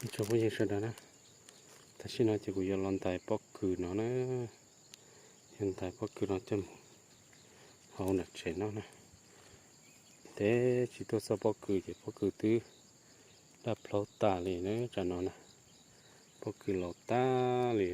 Tsoom phooj ywg sawv daws na, tam sim no ces kuv yuav los ntais pob kws no na, yuav ntais pob kws no coj mus hau nram tsev no na. Teb tsis tuaj txog pob kws ces pob kws twb daj plaub tas li na, tsam no na, pob kws laus tas li.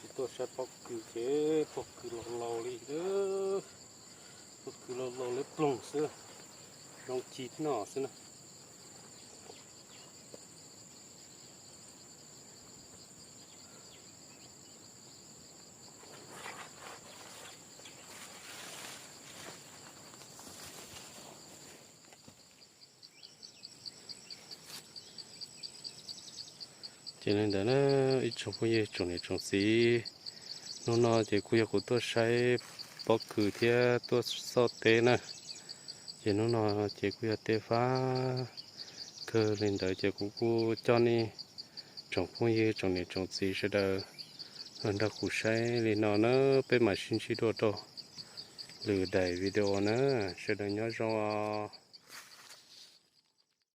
Tsis tuaj saib pob kws ces pob kws laus laus li, pob kws laus laus li ploog xwb, zoo ci noj xwb na. Ces li ntawd na, ib tsoom phooj ywg tsoom niam tsoom txiv, hnub no ces kuj yog kuv tuaj saib pob kws thiab tuaj xauj teb na. Ces hnub no ces kuj yog tej fab kawg li ntawd ces kuv kuj coj nej tsoom phooj ywg tsoom niam tsoom txiv sawv daws los nrog kuv saib li no na, peb mam sib ntsib dua rau lwm daim video na, sawv daws nyob zoo os.